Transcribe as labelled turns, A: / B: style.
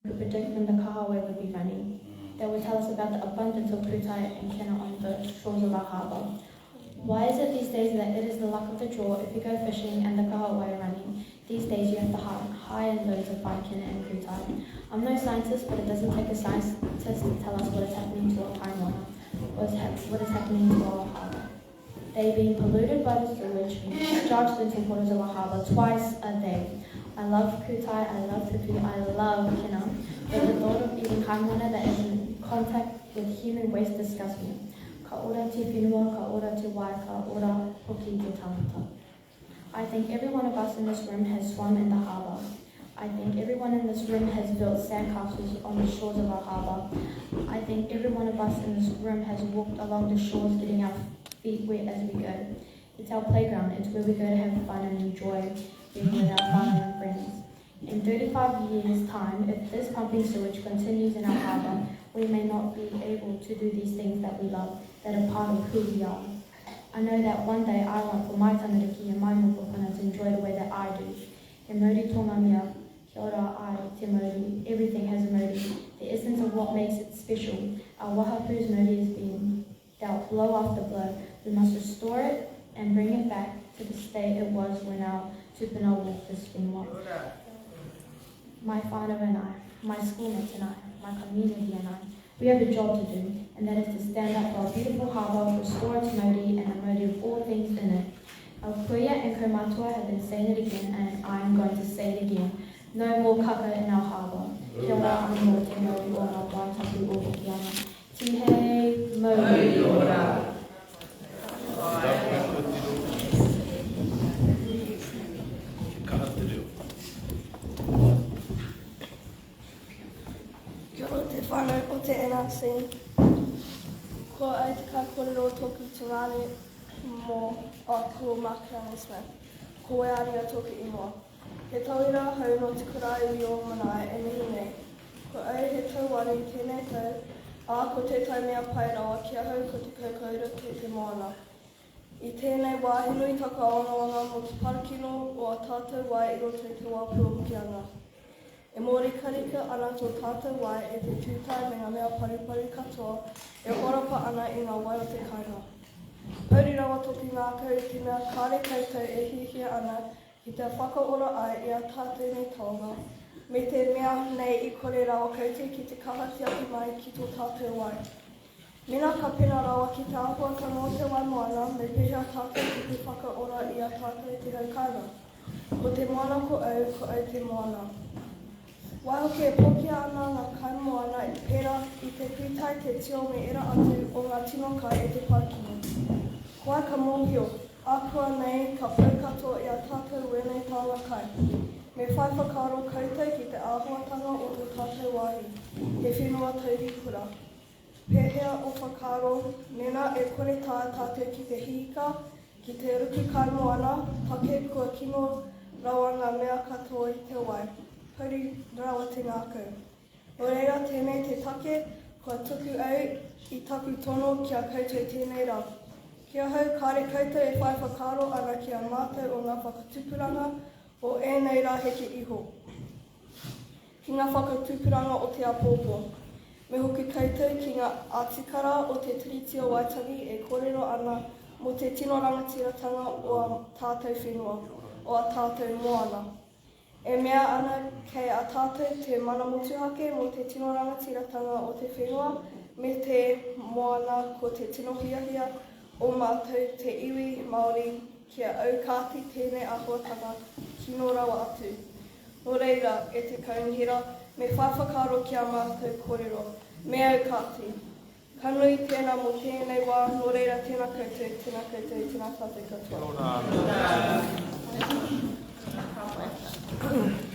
A: Could predict when the kahawai would be running. That would tell us about the abundance of kūtai and kina on the shores of our harbour. Why is it these days that it is the luck of the draw if you go fishing and the kahawai are running? These days you have to hunt high and low to find kina and kūtai. I'm no scientist, but it doesn't take a scientist to tell us what is happening to our kaimoana, what is, hap- what is happening to our harbour. They being polluted by the sewage discharged into waters of our harbour twice a day. I love kūtai, I love pipi, I love kina, but the thought of eating kaimoana that is in contact with human waste disgusts me. Ka ora te whenua, ka ora te wai, ka ora hoki te tangata. I think every one of us in this room has swum in the harbour. I think everyone in this room has built sandcastles on the shores of our harbour. I think every one of us in this room has walked along the shores getting our feet wet as we go. It's our playground. It's where we go to have fun and enjoy being with our family and friends. In 35 years' time, if this pumping sewage continues in our harbour, we may not be able to do these things that we love, that are part of who we are. I know that one day I want for my tamariki and my mokopuna to enjoy the way that I do. He mauri tō ngā mea, kia ora ai te mauri, everything has a mauri, the essence of what makes it special. Our wahapū's mauri is being dealt blow after blow. We must restore it and bring it back to the state it was when our tupuna walked this whenua. My whānau and I, my schoolmates and I, my community and I, we have a job to do, and that is to stand up for our beautiful harbour, restore its mauri and the mauri of all things in it. Our kuia and kaumatua have been saying it again, and I am going to say it again. No more kaka in our harbour. Kia ora anō te mauri o ngā wai tapu o Hokianga. Tihei mauri ora!
B: He kaha te reo.
C: Kia ora te whānau o te NRC. Ko au te kaikōrero o tōku tungāne mō oh, ko Mark Rangi Smith. Ko Waiaria tōku ingoa. He tauira ahau nō Te Kura Iwi o Manaia e mihi nei. Ko au he tau waru i tēnei tau, ā, ko tētahi mea pai rawa ki ahau ko te kaukauira kei te moana. I tēnei wā he nui taku āwangawanga mō te parakino o ā tātou wai i roto i te wā puahokianga. E mōrikarika ana tō tātou wai e te tūtae me ngā mea paruparu katoa e horapa ana i ngā wai o te kāinga. Pouri rawa toku ngākau i te mea kāre koutou e hiahia ana ki te whakaora ai i a tātou nei taonga, me te mea nei i kore rawa koutou ki te kaha tiaki mai ki tō tātou wai. Mena ka pena rawa ki te āhuatanga o te wai moana, me pēhea tātou ki te whakaora i a tātou te hau kāinga? Ko te moana ko au, ko au te moana. Waihoki e pōkia ana ngā kai moana pērā i te pītai, te tio me ērā atu o ngā tino kai e te parakino. Ko ai ka mōhio, ākuanei ka pau katoa i a tātou wēnei taonga kai. Me whai whakaaro koutou ki te āhuatanga o tō tātou wāhi, he whenua taurikura. Pēhea ō whakaaro mēnā e kore taea tātou ki te hiika, ki te ruku kaimoana, take kua kino rawa ngā mea katoa i te wai, pouri rawa te ngākau. Nō reira tēnei te take kua tuku au i taku tono ki a koutou tēnei rā. Ki ahau kāre koutou e whai whakaaro ana ki a mātou o ngā whakatupuranga o ēnei rā heke iho. Ki ngā whakatupuranga o te āpōpō. Me hoki koutou ki ngā atikara o te Tiriti o Waitangi e kōrero ana mō te tino rangatiratanga o ā tātou whenua, o ā tātou moana. E mea ana kei a tātou te mana motuhake mō te tino rangatiratanga o te whenua me te moana ko te tino hiahia o mātou te iwi Māori kia aukati tēnei āhuatanga kino rawa atu. Nō reira, e te Kaunihera, me whai whakaaro ki ā mātou kōrero. Me aukati. Ka nui tēnā mō tēnei wā, nō reira tēnā koutou, tēnā koutou, tēnā tātou katoa.
B: Kia ora.